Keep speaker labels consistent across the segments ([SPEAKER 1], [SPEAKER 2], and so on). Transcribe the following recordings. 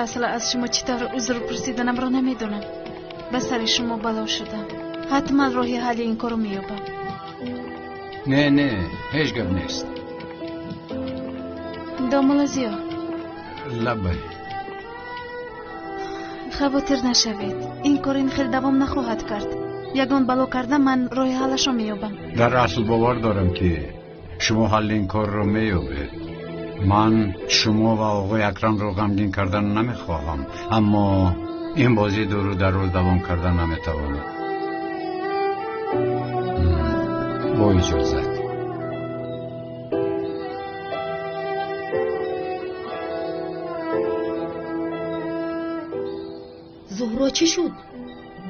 [SPEAKER 1] Асл аз шумо чӣ тавр узр пурсиданамро намедонам. Ба сари шумо бало шудам. Ҳатман роҳи ҳалли ин корро меёбам.
[SPEAKER 2] Не, не, ҳеҷ гап нест.
[SPEAKER 1] Домулло Зиё.
[SPEAKER 2] Лаббай.
[SPEAKER 1] Хавотир нашавед. Ин кор ин хел давом нахоҳад кард. Ягон бало карда ман роҳи ҳаллашро меёбам.
[SPEAKER 2] Дар асл бовар дорам, ки шумо ҳалли ин корро меёбед. Ман шумо ва оғои Акрамро ғамгин кардан намехоҳам, аммо ин бозӣ дуру дароз давом кардан наметавонад. Бо иҷозат.
[SPEAKER 3] Зуҳро чӣ шуд?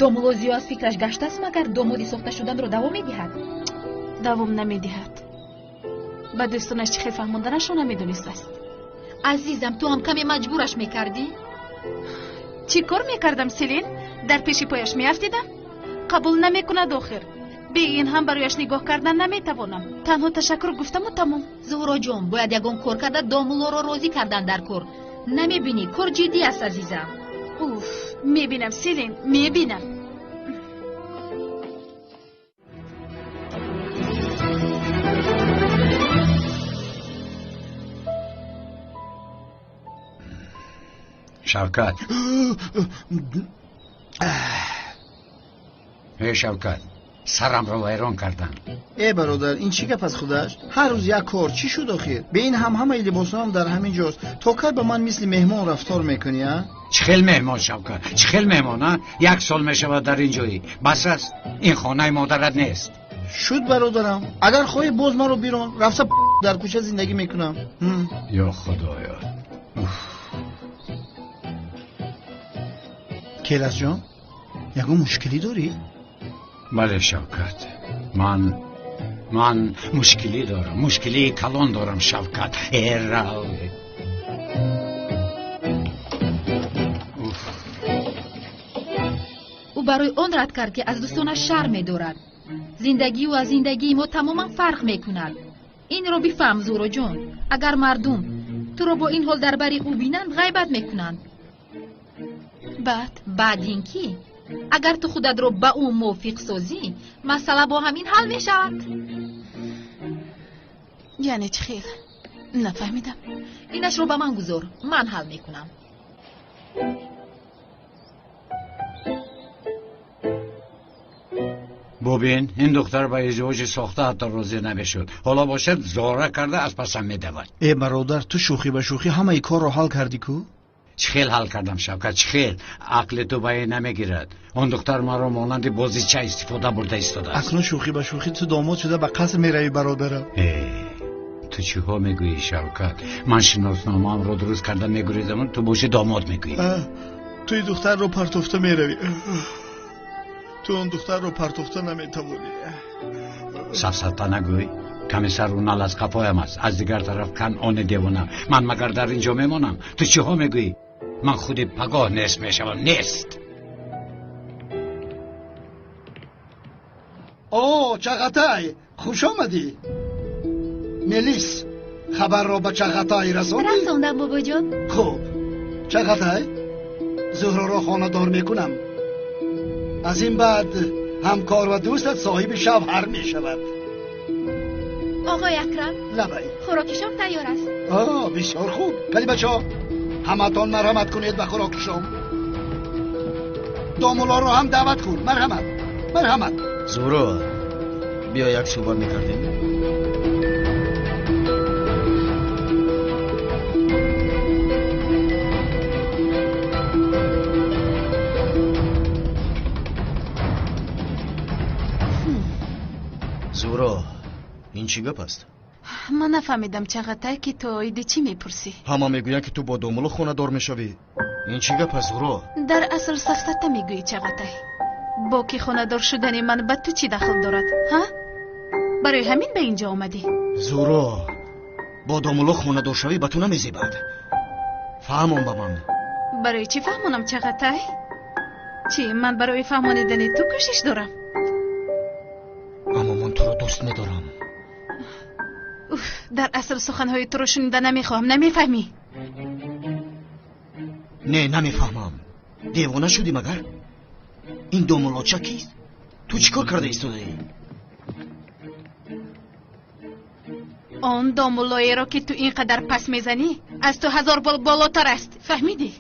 [SPEAKER 3] Домулло Зиё аз фикраш гаштааст, магар домоди сохта шуданро давом медиҳад?
[SPEAKER 1] Давом намедиҳад. Ба дӯстонаш чӣ хел фаҳмонданашро намедонистааст.
[SPEAKER 3] Азизам, ту ҳам каме маҷбураш мекардӣ?
[SPEAKER 1] Чӣ кор мекардам, Селин? Дар пеши пояш меафтидам? Қабул намекунад охир. Бе ин ҳам барояш нигоҳ кардан наметавонам. Танҳо ташаккур гуфтаму тамом.
[SPEAKER 3] Зуҳроҷон, бояд ягон кор карда домуллоро розӣ кардан дар кор. Намебинӣ, кор ҷиддӣ аст, азизам.
[SPEAKER 1] Уф, мебинам, Селин, мебинам.
[SPEAKER 2] Шавкат. Эй Шавкат, сарамро вайрон кардам.
[SPEAKER 4] Э бародар, ин чӣ гап аз худаш? Ҳар рӯз як кор, чӣ шуд охир? Бе ин ҳам ҳамаи либосҳоам дар ҳамин ҷост. То кай ба ман мисли меҳмон рафтор мекунӣ, а?
[SPEAKER 2] Чӣ хел меҳмон, Шавкат? Чӣ хел меҳмон, а? Як сол мешавад дар ин ҷоӣ. Бас аст, ин хонаи модарат нест.
[SPEAKER 4] Шуд бародарам. Агар хоҳӣ боз маро бирон, рафта дар кӯча зиндагӣ мекунам.
[SPEAKER 2] Ё Худоё.
[SPEAKER 4] Келасҷон, ягон мушкилӣ дорӣ?
[SPEAKER 2] Бале, Шавкат, ман мушкилӣ дорам, мушкилии калон дорам, Шавкат. Эрав.
[SPEAKER 3] Ӯ барои он рад кард, ки аз дӯстонаш шарм медорад. Зиндагии ӯ аз зиндагии мо тамоман фарқ мекунад. Инро бифаҳм, Зуҳроҷон. Агар мардум туро бо ин ҳол дар бари ӯ бинанд, ғайбат мекунанд.
[SPEAKER 1] Баъд?
[SPEAKER 3] Баъд ин ки агар ту худатро ба ӯ мувофиқ созӣ, масъала бо ҳамин ҳал мешавад.
[SPEAKER 1] Яъне чӣ хел? Нафаҳмидам.
[SPEAKER 3] Инашро ба ман гузор, ман ҳал мекунам.
[SPEAKER 2] Бубин, ин духтар ба издивоҷи сохта ҳатто розӣ намешуд. Ҳоло бошад зора карда аз пасам медавад.
[SPEAKER 4] Э бародар, ту шӯхӣ ба шӯхӣ ҳамаи корро ҳал кардӣ ку?
[SPEAKER 2] Чӣ хел ҳал кардам, Шавкат, чӣ хел? Ақли ту ба ин намегирад. Он духтар маро монанди бозича истифода бурда истодааст.
[SPEAKER 4] Акнун шӯхӣ ба шӯхӣ ту домод шуда ба қаср меравӣ, бародарам.
[SPEAKER 2] Ту чиҳо мегӯӣ, Шавкат? Ман шиносномаамро дуруст карда мегурезам, ту боши домод мегӯӣ.
[SPEAKER 4] Ту ин духтарро партофта меравӣ. Ту он духтарро партофта наметавонӣ.
[SPEAKER 2] Сафсата нагӯй. Каме сару нал аз қафоям аст, аз дигар тараф канъони девона. Ман магар дар ин ҷо мемонам? Ту чиҳо мегӯӣ? Ман худи пагоҳ нест мешавам, нест.
[SPEAKER 5] О, Чағатай, хуш омадӣ. Мелис, хабарро ба Чағатай расондӣ?
[SPEAKER 3] Расондам, бобоҷон.
[SPEAKER 5] Хуб, Чағатай, Зуҳроро хонадор мекунам. Аз ин баъд ҳамкор ва дӯстат соҳиби шавҳар мешавад.
[SPEAKER 3] Оғои Акрам,
[SPEAKER 5] лабай,
[SPEAKER 3] хӯроки шом тайёр аст.
[SPEAKER 5] О, бисёр хуб. Кали бачаҳо, ҳаматон марҳамат кунед ба хӯроки шом. Домуллоро ҳам даъват кун. Марҳамат, марҳамат.
[SPEAKER 6] Зуҳро, биё як суҳбат мекардем. Зуҳро, ин чӣ гап аст?
[SPEAKER 1] Ман нафаҳмидам, Чағатай, ки ту оиди чӣ мепурсӣ.
[SPEAKER 6] Ҳама мегӯянд, ки ту бо домулло хонадор мешавӣ. Ин чӣ гап аст, Зуҳро?
[SPEAKER 1] Дар асл сафсата мегӯӣ, Чағатай. Бо ки хонадор шудани ман ба ту чӣ дахл дорад, ҳа? Барои ҳамин ба ин ҷо омадӣ?
[SPEAKER 6] Зуҳро, бо домулло хонадор шавӣ ба ту намезебад. Фаҳмон ба ман.
[SPEAKER 1] Барои чӣ фаҳмонам, Чағатай? Чӣ, ман барои фаҳмонидани ту кӯшиш дорам?
[SPEAKER 6] Аммо ман туро дӯст медорам.
[SPEAKER 1] Уф, дар асл суханҳои туро шунида намехоҳам, намефаҳмӣ?
[SPEAKER 6] Не, намефаҳмам. Девона шудӣ магар? Ин домуллоча кист? Ту чӣ кор карда истодаӣ?
[SPEAKER 1] Он домуллоеро ки ту ин қадар пас мезанӣ, аз ту 1000 бол болотар аст. Фаҳмидӣ?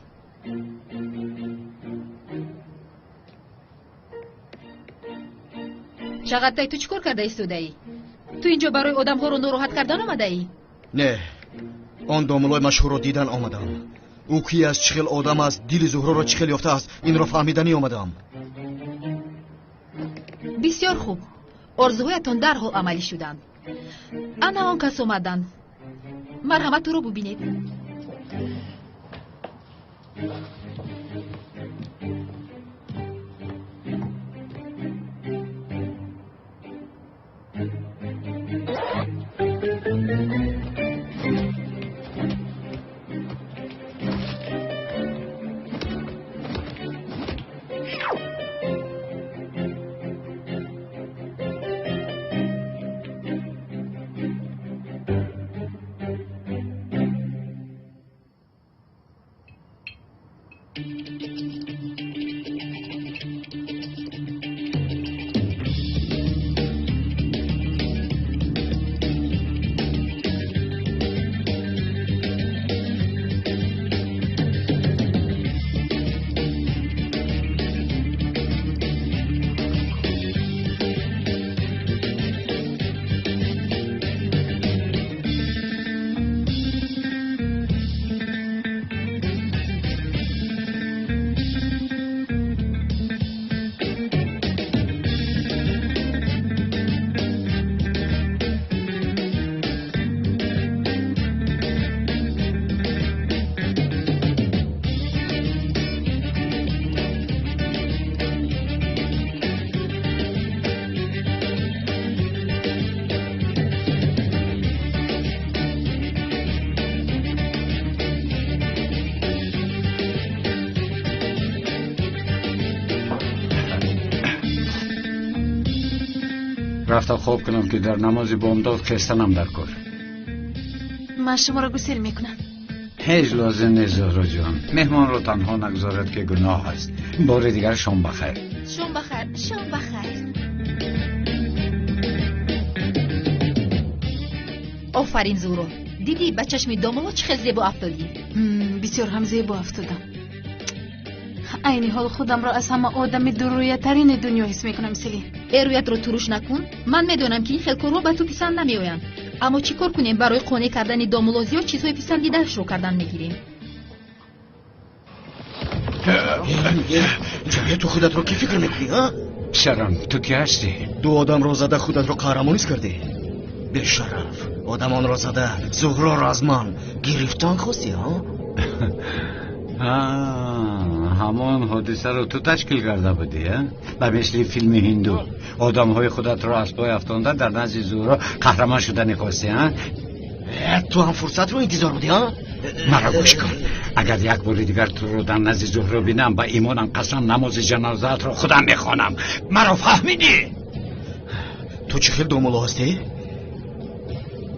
[SPEAKER 3] Чағаттай, ту чӣ кор карда истодаӣ? Ту инҷо барои одамҳоро нороҳат кардан омадаӣ?
[SPEAKER 6] Не, он домуллои машҳурро дидан омадам. Ӯ ки аст, чӣ хел одам аст, дили Зуҳроро чӣ хел ёфтааст, инро фаҳмиданӣ омадам.
[SPEAKER 3] Бисёр хуб. Орзуҳоятон дарҳол амалӣ шуданд. Ана он кас омаданд. Марҳамат, ӯро бубинед.
[SPEAKER 2] Рафта хоб кунам ки дар намози бомдод хестанам дар кор.
[SPEAKER 1] Ман шуморо гусел мекунам.
[SPEAKER 2] Ҳеҷ лозим нест, Зуҳроҷон. Меҳмонро танҳо нагузорад ки гуноҳ аст. Бори дигар шом бахайр.
[SPEAKER 1] Шом бахайр, шом бахайр.
[SPEAKER 3] Офарин, Зуҳро. Дидӣ ба чашми домулло чӣ хел зебо афтодӣ?
[SPEAKER 1] Бисёр ҳам зебо афтодам. Айни ҳол худамро аз ҳама одами дуррӯятарини дунё ҳис мекунам, Селин.
[SPEAKER 3] Рӯятро туруш накун. Ман медонам ки ин хел корҳо ба ту писанд намеоянд. Аммо чӣ кор кунем барои қонеъ кардани домулло зиёд чизҳои писандидаашро кардан мегирем.
[SPEAKER 6] Ҷамия, ту худатро кӣ фикр мекунӣ, а?
[SPEAKER 2] Писарам, ту кӣ ҳастӣ?
[SPEAKER 6] Ду одамро зада худатро қаҳрамонис кардӣ? Бешараф, одамонро зада Зуҳроро аз ман гирифтан хостӣ, а?
[SPEAKER 2] Ҳамон ҳодисаро ту ташкил карда будӣ, а? Ба мисли филми ҳинду одамҳои худатро аз пой афтонда дар назди Зуҳро қаҳрамон шудани хостӣ, а?
[SPEAKER 6] Ту ҳам фурсатро интизор будӣ, а?
[SPEAKER 2] Маро гӯш кун. Агар як бори дигар туро дар назди Зуҳро бинам, ба имонам қасам намози ҷанозаатро худам мехонам. Маро фаҳмидӣ?
[SPEAKER 6] Ту чӣ хел домулло ҳастӣ?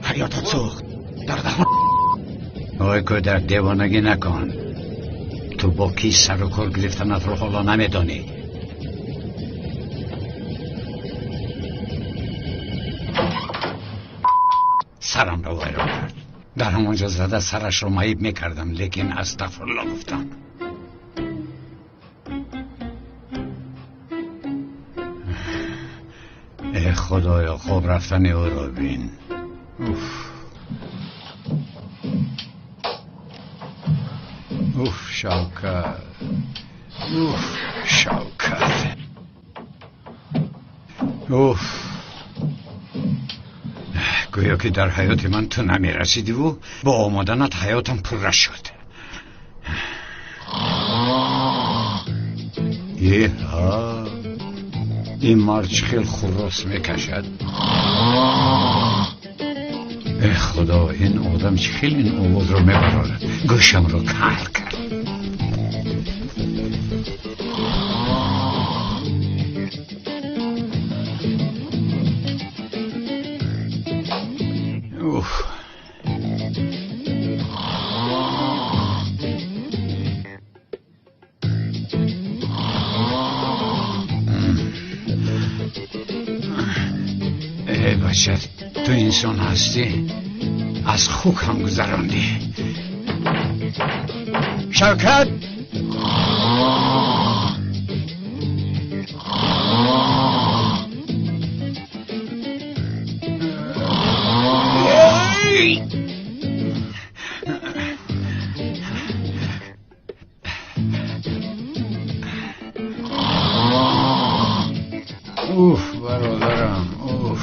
[SPEAKER 6] Ҳаётат сӯхт. Дар даҳон.
[SPEAKER 2] Ой кӯдак, девонагӣ накун. Ту бо кӣ сару кор гирифтанатро ҳоло намедонӣ. Сарамро вайрон кард. Дар ҳамонҷо зада сарашро маиб мекардам, лекин астағфирулло гуфтам. Э худоё, хоб рафтани ӯро бин. Уф. Уф, Шавкат. Уф, Шавкат. Уф. Гӯё ки дар ҳаёти ман ту намерасидиву бо омаданат ҳаётам пурра шуд. Еҳа, ин мард чӣ хел хуррос мекашад. Э худо, ин одам чӣ хел ин овозро мебарорад. Гӯшамро кар кард. Уф. Бача, ту инсон ҳастӣ, аз хук ҳам гузарондӣ. Шавкат! Уф, бародарам, уф.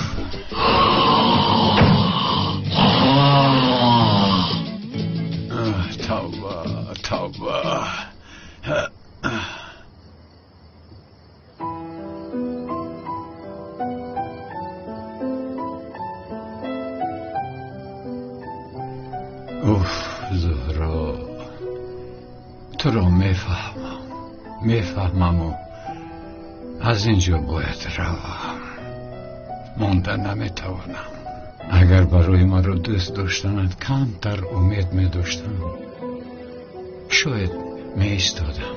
[SPEAKER 2] Тавба, тавба. Уф, Зуҳро, туро мефаҳмам, мефаҳмаму аз ин ҷо бояд равам. Монда наметавонам. Агар барои маро дӯст доштанат камтар умед медоштам, шояд меистодам.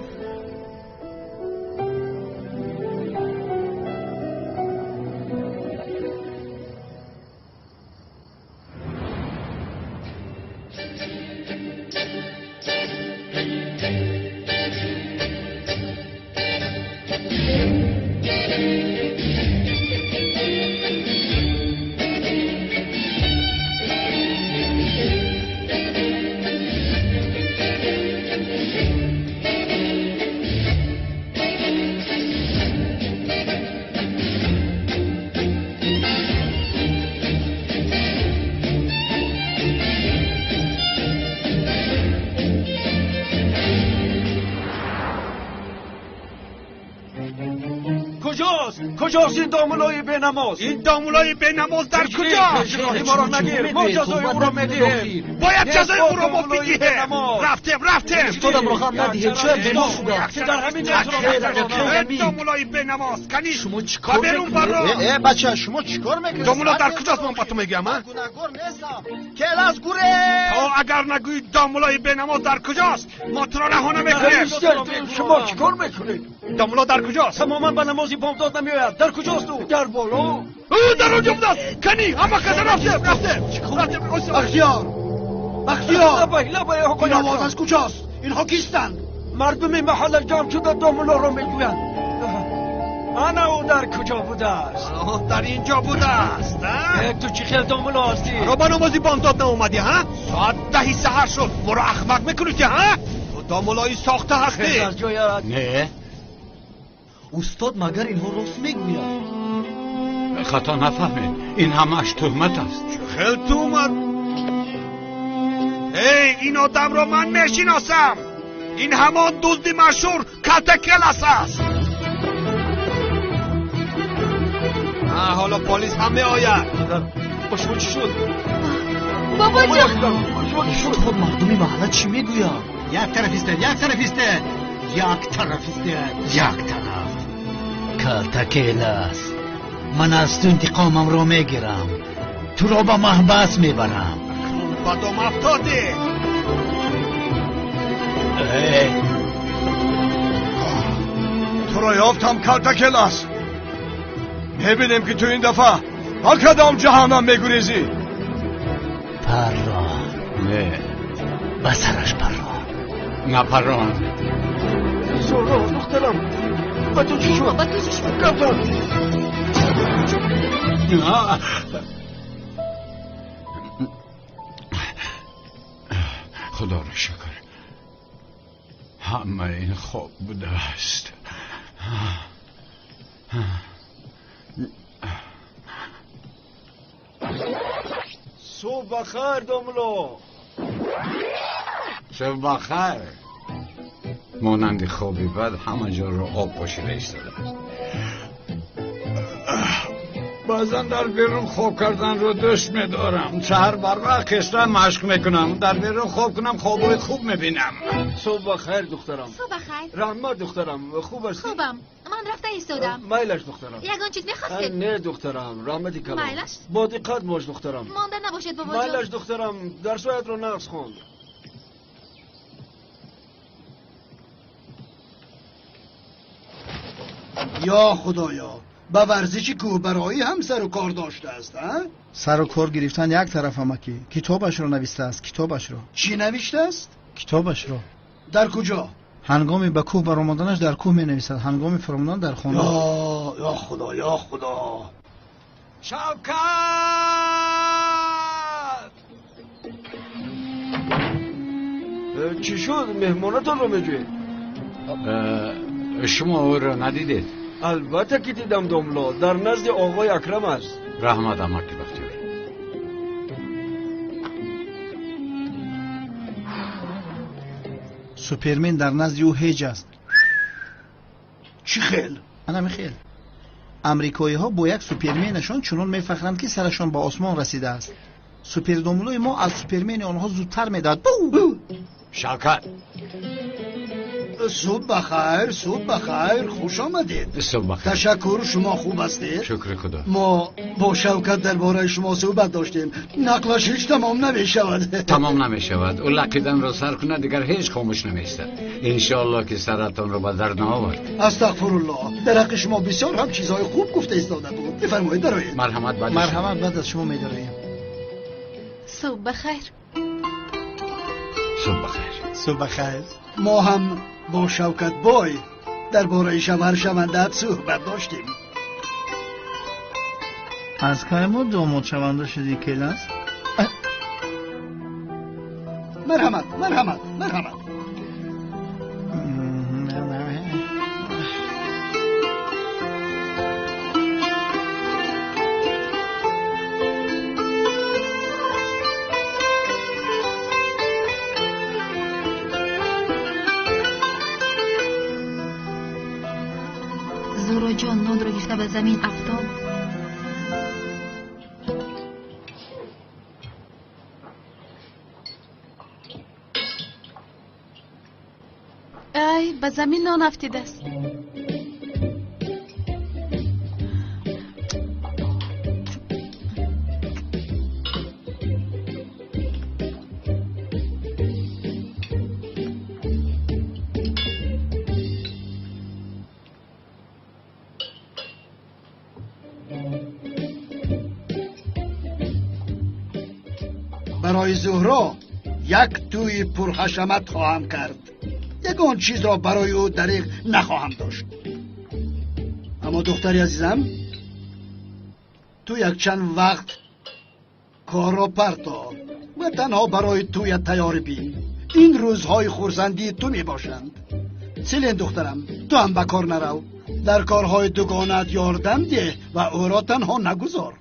[SPEAKER 7] کجاست این دامولای بینماز؟
[SPEAKER 8] این دامولای بینماز در کجاست؟
[SPEAKER 7] راهی ما را نگیر، ما جزای او را میدهیم.
[SPEAKER 8] باید جزای او را ما بدهیم. رفتیم رفتیم.
[SPEAKER 6] استادم را غم ندهید، شاید بیمار شده.
[SPEAKER 7] در همین جا
[SPEAKER 8] دامولای بینماز کنی
[SPEAKER 6] شما چیکار
[SPEAKER 4] میکنید؟ بچه شما چیکار میکنید؟
[SPEAKER 8] دامولا در کجاست؟ من با تو میگم.
[SPEAKER 4] گناهکار نیستم. کلاس گوره.
[SPEAKER 8] تا اگر نگویی دامولای بینماز در کجاست، ما تو را رها نمیکنیم.
[SPEAKER 7] شما چیکار میکنید؟
[SPEAKER 8] دامولا در کجاست؟
[SPEAKER 7] تماما به نمازی بامداد نمیآید. در کجاست او؟ در بالا.
[SPEAKER 8] او در اونجا بوداست. کنی همه کس رفتیم رفتیم رفتیم.
[SPEAKER 5] بختیار، بختیار،
[SPEAKER 7] لبای
[SPEAKER 5] این آواز از کجاست؟ اینها کیستند؟
[SPEAKER 7] مردم محل جمع شده دامولا را میگویند. انا او در کجا بوده است؟
[SPEAKER 8] در اینجا بوده است.
[SPEAKER 7] تو چی خیلی دامولا هستی؟
[SPEAKER 8] را به نمازی بامداد ناومدی ها؟ ساعت 10 سحر شد. ما را احمق میکنی که ها؟ تو دامولایی ساخته هستی.
[SPEAKER 2] نه
[SPEAKER 6] استاد، مگر اینها راست میگوید؟
[SPEAKER 2] خطا نفهمید، این همش تهمت است.
[SPEAKER 8] چه خیلی تهمت؟ ای این آدم را من میشناسم. این همان دزد مشهور کلتکلس است. حالا پلیس هم میآید.
[SPEAKER 7] با شما چی شد؟
[SPEAKER 1] بابا جان،
[SPEAKER 6] استاد مردمی محله چی میگوید؟
[SPEAKER 5] یک طرف است، یک طرف است، یک طرف است، یک طرف.
[SPEAKER 9] کلتکلس، من از تو انتقامم رو میگیرم. تو رو به محبس میبرم.
[SPEAKER 8] با دام افتادی.
[SPEAKER 10] تو را یافتم کلتکلس. میبینیم که تو این دفعه با کدام جهنم میگریزی.
[SPEAKER 9] پران.
[SPEAKER 2] نه،
[SPEAKER 9] به سرش پران.
[SPEAKER 2] نه پران.
[SPEAKER 7] زهرا دخترم، با تو چی شد؟
[SPEAKER 1] با تو چی شد؟
[SPEAKER 2] خدا را شکر، همه این خواب بوده است.
[SPEAKER 7] صبح بخیر داملا.
[SPEAKER 2] صبح بخیر. مانند خوابی بد همه جا رو آب پاشیده ایستاده است. بعضا در بیرون خواب کردن رو دوست میدارم. سحر بر وقت خسته مشق میکنم. در بیرون خواب کنم خوابای خوب میبینم.
[SPEAKER 7] صبح بخیر دخترم.
[SPEAKER 3] صبح بخیر.
[SPEAKER 7] رحمت دخترم، خوب هستی؟
[SPEAKER 3] خوبم. من رفته ایستادم.
[SPEAKER 7] مایلش دخترم.
[SPEAKER 3] یگان چیز میخواستید؟
[SPEAKER 7] نه دخترم، رحمتی کلام.
[SPEAKER 3] مایلش؟
[SPEAKER 7] با دقت باش دخترم.
[SPEAKER 3] مانده نباشید بابا جان.
[SPEAKER 7] مایلش دخترم، درسایت رو نقص خوند.
[SPEAKER 5] یا خدایا، Ба варзиши кӯҳбароӣ ҳам сару кор доштааст, а?
[SPEAKER 4] Сару кор гирифтан як тараф, амакӣ. Китобашро навистааст, китобашро.
[SPEAKER 5] Чӣ навиштааст?
[SPEAKER 4] Китобашро.
[SPEAKER 5] Дар куҷо?
[SPEAKER 4] Ҳангоми ба кӯҳ баромаданаш дар кӯҳ менависад, ҳангоми фуромадан дар хона.
[SPEAKER 5] Ё худо, ё худо!
[SPEAKER 7] Шавкат! Чӣ шуд? Меҳмонатонро меҷӯед?
[SPEAKER 2] Шумо ӯро надидед?
[SPEAKER 7] Албатта ки дидам, домло. Дар назди оғои Акрам аст.
[SPEAKER 2] Раҳмат, амаки Бахтиёр.
[SPEAKER 4] Супермен дар назди ӯ ҳеҷ аст.
[SPEAKER 5] Чӣ хел?
[SPEAKER 4] Анами хел. Амрикоиҳо бо як суперменашон чунон мефахранд, ки сарашон ба осмон расидааст. Супердомлои мо аз супермени онҳо зудтар медиҳад.
[SPEAKER 2] Шавкат!
[SPEAKER 5] Субҳ бахайр, субҳ бахайр, хуш омадед.
[SPEAKER 2] Субҳ бахайр.
[SPEAKER 5] Ташаккур, шумо хуб ҳастед?
[SPEAKER 2] Шукри худо.
[SPEAKER 5] Мо бо Шавкат дар бораи шумо суҳбат доштем. Нақлаш ҳеҷ тамом намешавад.
[SPEAKER 2] Тамом намешавад. Ӯ лақиданро сар кунад, дигар ҳеҷ хомӯш намеистад. Иншоаллоҳ ки саратонро ба дард наовард.
[SPEAKER 5] Астағфируллоҳ. Дар ҳаққи шумо бисёр ҳам чизҳои хуб гуфта истода буд. Бифармоед, дароед.
[SPEAKER 2] Марҳамат, баъд.
[SPEAKER 4] Марҳамат, баъд аз шумо медароем.
[SPEAKER 1] Субҳ бахайр.
[SPEAKER 2] Субҳ бахайр.
[SPEAKER 4] Субҳ бахайр.
[SPEAKER 5] Мо ҳам бо Шавкат бой дар бораи шавҳаршавандаат суҳбат доштем.
[SPEAKER 4] Аз кай мо домодшаванда шудӣ, келас?
[SPEAKER 5] Марҳамат, марҳамат, марҳамат.
[SPEAKER 3] Зуҳроҷон нонро гирифта ба замин афтод.
[SPEAKER 1] Ай, ба замин нон афтидааст.
[SPEAKER 5] Барои Зуҳро як тӯи пурҳашамат хоҳам кард. Ягон чизро барои ӯ дариғ нахоҳам дошт. Аммо духтари азизам, ту якчанд вақт корро парто ва танҳо барои тӯят тайёрӣ бин. Ин рӯзҳои хурсандии ту мебошанд. Селен духтарам, ту ҳам ба кор нарав. Дар корҳои дугонаат ёрдам деҳ ва ӯро танҳо нагузор.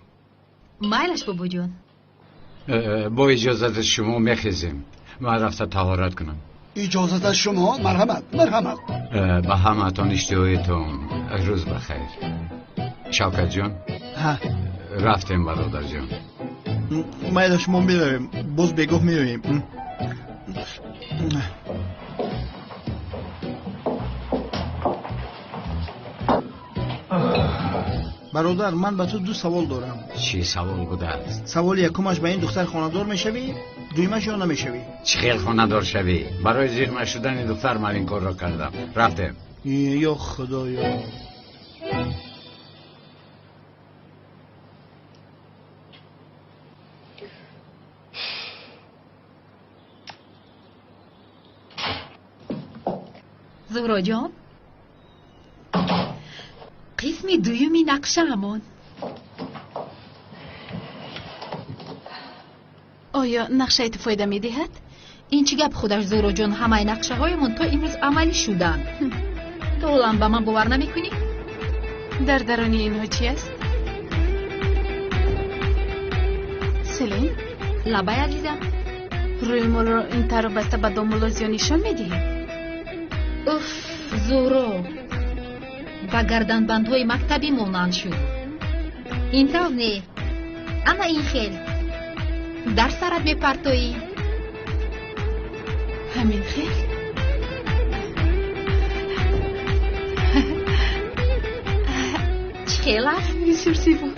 [SPEAKER 3] Майлаш, бобоҷон.
[SPEAKER 2] Бо иҷозати шумо мехезем. Ман рафта таҳорат кунам.
[SPEAKER 5] Иҷозат аз шумо? Марҳамат, марҳамат.
[SPEAKER 2] Ба ҳамаатон иштиҳоятон рӯз бахайр. Шавкатҷон, рафтем, бародарҷон.
[SPEAKER 4] Майлаш, мо меравем, боз бегоҳ меоем. Бародар, ман ба ту ду савол дорам.
[SPEAKER 2] Чӣ савол будааст?
[SPEAKER 4] Саволи якумаш, ба ин духтар хонадор мешавӣ? Дуюмаш, ё намешавӣ?
[SPEAKER 2] Чӣ хел хонадор шавӣ? Барои зиқ нашудани духтар ман ин корро кардам. Рафтем.
[SPEAKER 4] Ё худоё!
[SPEAKER 3] Зуҳроҷон, қисми дуюми нақшаамон.
[SPEAKER 1] Оё нақшаи ту фоида медиҳад?
[SPEAKER 3] Ин чӣ гап худаш, Зуҳроҷон? Ҳамаи нақшаҳоямон то имрӯз амалӣ шуданд. Ту ҳолам ба ман бовар намекунӣ?
[SPEAKER 1] Дар даруни инҳо чи аст? Селин?
[SPEAKER 3] Лабай, азизам.
[SPEAKER 1] Рӯймолро ин тавр баста ба домулло зиён нишон медиҳӣ?
[SPEAKER 3] Уф, Зуҳро, ба гарданбандҳои мактабӣ монанд шуд. Ин тавр не, ана ин хел дар сарат мепартоӣ.
[SPEAKER 1] Ҳамин хел?
[SPEAKER 3] Чӣ хел аст?
[SPEAKER 1] Бисёр зебо.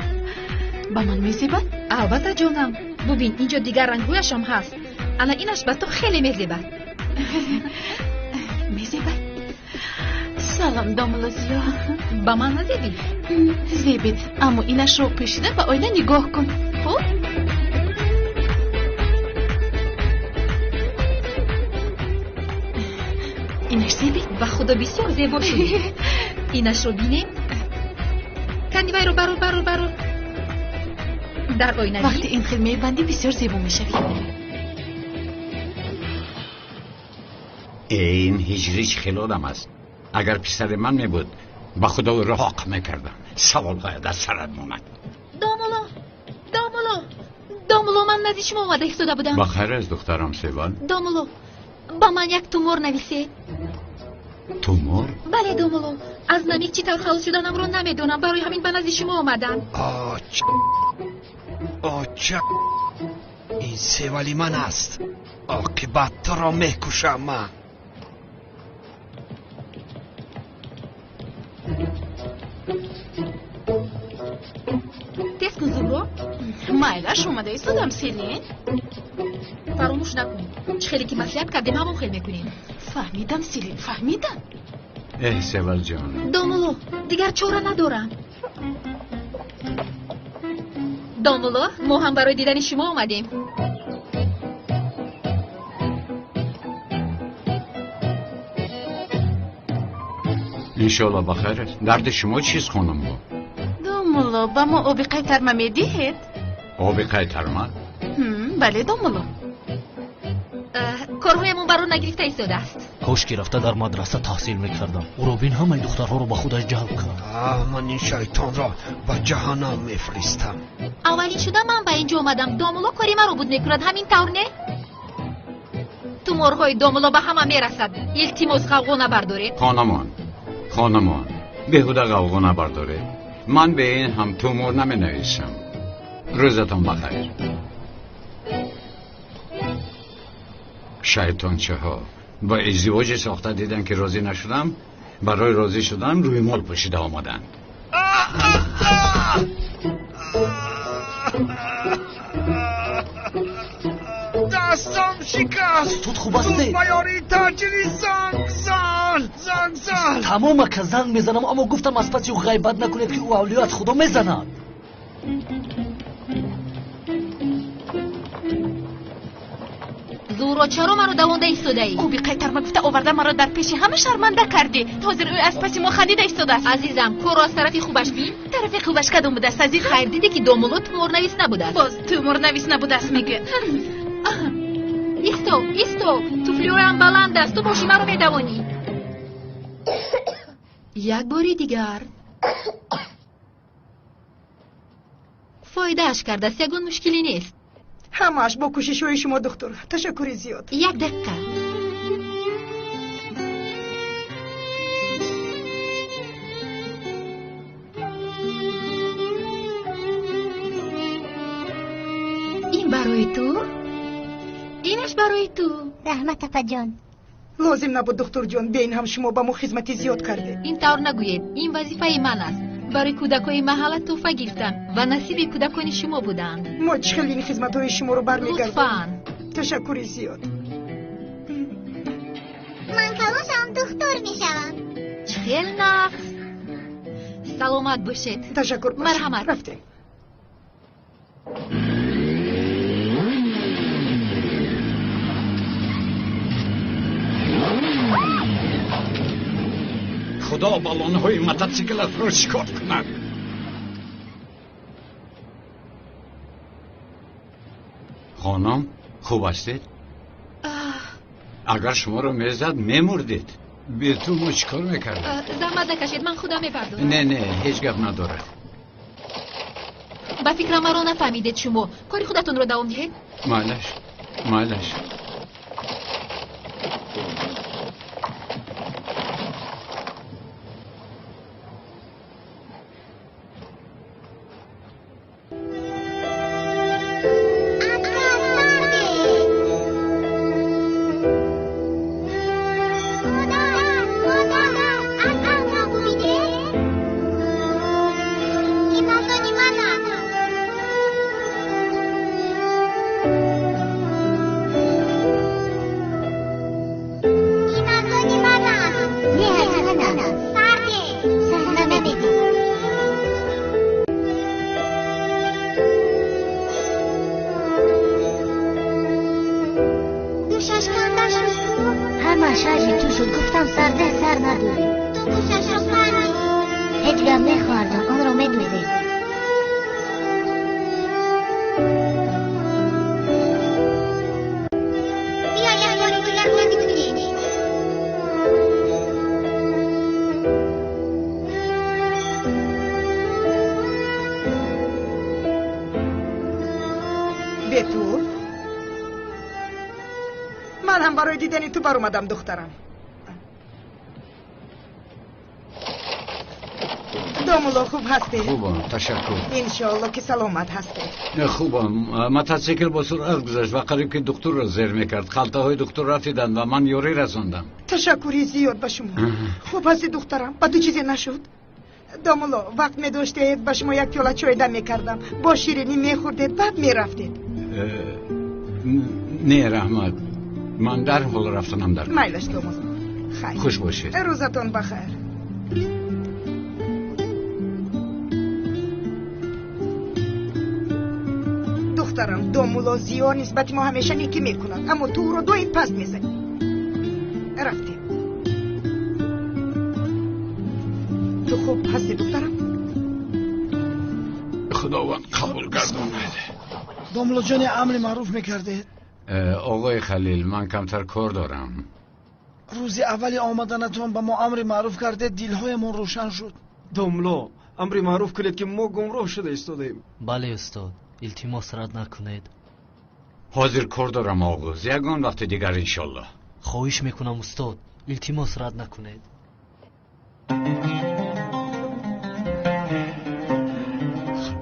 [SPEAKER 1] Ба ман мезебад?
[SPEAKER 3] Албатта, ҷонам. Бубин, инҷо дигар рангҳояшам ҳаст. Ана инаш ба ту хеле мезебад.
[SPEAKER 1] Мезебад. Салом, домла Зиё.
[SPEAKER 3] Ба ман назебид?
[SPEAKER 1] Зебид, аммо инашро пӯшида ба оина нигоҳ кун. Хуб? Инаш зебид?
[SPEAKER 3] Ба худо бисёр зебо шуд. Инашро бинем. Кани вайро барор, барор, барор. Дар оина бин.
[SPEAKER 1] Вақте ин хел мебандӣ бисёр зебо мешавӣ.
[SPEAKER 2] Ин ҳиҷрӣ чӣ хел одам аст? Агар писари ман мебуд, ба худо ӯро ҳоқ мекардам. Саволҳоя дар сарат монад.
[SPEAKER 3] Домуло, домуло, домуло, ман назди шумо омада истода будам.
[SPEAKER 2] Ба хайр аст, духтарам Севал?
[SPEAKER 3] Домуло, ба ман як тумор нависед.
[SPEAKER 2] Тумор?
[SPEAKER 3] Бале, домуло, аз намик чӣ тавр халос шуданамро намедонам, барои ҳамин ба назди шумо омадам.
[SPEAKER 8] Оча, ин Севали ман аст. Оқибат туро мекушам ман.
[SPEAKER 3] Тез кун, Зуҳро.
[SPEAKER 1] Майлаш, омада истодам, Селин.
[SPEAKER 3] Фаромӯш накун, чӣ хеле ки маслиҳат кардем, ҳамон хел мекунем.
[SPEAKER 1] Фаҳмидам, Селин, фаҳмидам.
[SPEAKER 2] Эҳ, Севалҷон.
[SPEAKER 3] Домуло, дигар чора надорам. Домуло, мо ҳам барои дидани шумо омадем.
[SPEAKER 2] Иншоалло ба хайр аст. Дарди шумо чист, хонумҳо?
[SPEAKER 1] Домуло, ба мо оби қайтарма медиҳед?
[SPEAKER 2] Оби қайтарма?
[SPEAKER 1] Бале, домуло.
[SPEAKER 3] Корҳоямон барор нагирифта истодааст.
[SPEAKER 11] Кош ки рафта дар мадраса таҳсил мекардам. Ӯро бин, ҳамаи духтарҳоро ба худаш ҷалб кард.
[SPEAKER 8] Ман ин шайтонро ба ҷаҳаннам мефиристам.
[SPEAKER 3] Аввалин шуда ман ба инҷо омадам. Домуло кори маро буд мекунад, ҳамин тавр не? Туморҳои домуло ба ҳама мерасад. Илтимос, ғавғо набардоред.
[SPEAKER 2] Хонамон, хонамон, беҳуда ғавғо набардоред. Ман бе ин ҳам тумор наменависам. Рӯзатон бахайр. Шайтончаҳо ба издивоҷи сохта диданд, ки розӣ нашудам, барои розӣ шудан рӯймол пӯшида омаданд.
[SPEAKER 8] Дастам шикаст.
[SPEAKER 11] Тут хуб астед?
[SPEAKER 8] Ба ёрии таҷри занг зан, занг зан.
[SPEAKER 11] Тамом, ака, занг мезанам, аммо гуфтам аз паси ӯ ғайбат накунед, ки ӯ авлиё аз худо мезанад.
[SPEAKER 3] Зуҳро, чаро маро давонда истодаӣ?
[SPEAKER 1] Оби қайтарма гуфта оварда маро дар пеши ҳама шарманда кардӣ. Ҳозир ӯ аз паси мо хандида истодааст.
[SPEAKER 3] Азизам, корро аз тарафи хубаш бин.
[SPEAKER 1] Тарафи хубаш кадом будааст, азизам?
[SPEAKER 3] Хайр, дидӣ ки домуло туморнавис набудааст.
[SPEAKER 1] Боз туморнавис набудааст мегӯяд.
[SPEAKER 3] Исто, исто, туфлиҳоям баланд аст, ту боши маро медавонӣ. Як бори дигар. Фоидааш кардааст, ягон мушкилӣ нест.
[SPEAKER 12] Ҳамааш бо кӯшишҳои шумо, духтур. Ташаккури зиёд.
[SPEAKER 3] Як дақиқа. Ин барои ту, инаш барои ту.
[SPEAKER 13] Раҳмат, апаҷон.
[SPEAKER 12] Лозим набуд, духтурҷон. Бе ин ҳам шумо ба мо хизмати зиёд кардед.
[SPEAKER 3] Ин тавр нагӯед, ин вазифаи ман аст. Барои кӯдакҳои маҳалла тӯҳфа гирифтам ва насиби кӯдакони шумо буданд.
[SPEAKER 12] Мо чӣ хел ин хизматҳои шуморо бармегардонем?
[SPEAKER 3] Лутфан.
[SPEAKER 12] Ташаккури зиёд.
[SPEAKER 13] Ман калон духтур мешавам.
[SPEAKER 3] Чӣ хел нағз. Саломат бошед.
[SPEAKER 12] Ташаккур.
[SPEAKER 3] Марҳамат.
[SPEAKER 12] Рафтем.
[SPEAKER 2] Худо баллонҳои мототсиклатро шикоф кунад. Хонум, хуб ҳастед? Агар шуморо мезад, мемурдед. Бе ту мо чӣ кор мекардем?
[SPEAKER 3] Заҳмат накашед, ман худам мепардозам.
[SPEAKER 2] Не, не, ҳеҷ гап надорад.
[SPEAKER 3] Ба фикрам маро нафаҳмидед шумо. Кори худатонро давом диҳед.
[SPEAKER 2] Майлаш, майлаш.
[SPEAKER 13] Thank you. Ҳама шарми ту шуд. Гуфтам сарде сар надодӣ. Ту гӯшашро кандӣ. Ҳеҷ гап не, хоҳарҷон, онро медӯзем. Биё як бори дигар бозӣ кунем.
[SPEAKER 12] Бетул, ман ҳам барои дидани ту баромадам, духтарам. Домулло, хуб ҳастед?
[SPEAKER 2] Хубам, ташаккур.
[SPEAKER 12] Иншоалло ки саломат ҳастед.
[SPEAKER 2] Хубам. Мотосикл бо суръат гузашт ва қариб ки духтурро зер мекард. Халтаҳои духтур рафтиданд ва ман ёрӣ расондам.
[SPEAKER 12] Ташаккури зиёд ба шумо. Хуб ҳастӣ, духтарам? Ба ту чизе нашуд? Домулло, вақт медоштед, ба шумо як пиёла чой дам мекардам, бо ширинӣ мехӯрдед, баъд мерафтед.
[SPEAKER 2] Не, раҳмат, ман дарҳол рафтанам дар.
[SPEAKER 12] Майлаш, домулло, хайр.
[SPEAKER 2] Хуш бошед.
[SPEAKER 12] Рӯзатон бахайр. Духтарам, домулло Зиё нисбати мо ҳамеша некӣ мекунад, аммо ту ӯро доим паст мезанӣ. Рафтем. Ту хуб ҳастӣ, духтарам?
[SPEAKER 2] Худованд қабул гардонад.
[SPEAKER 4] Домуллоҷони, амри маъруф мекардед?
[SPEAKER 2] Оғои Халил, ман камтар кор дорам.
[SPEAKER 4] Рӯзи аввали омаданатон ба мо амри маъруф кардед, дилҳоямон рӯшан шуд.
[SPEAKER 7] Домулло, амри маъруф кунед, ки мо гумроҳ шуда истодаем.
[SPEAKER 11] Бале, устод, илтимос, рад накунед.
[SPEAKER 2] Ҳозир кор дорам, оғоз. Ягон вақти дигар, иншоллоҳ.
[SPEAKER 11] Хоҳиш мекунам, устод, илтимос, рад накунед.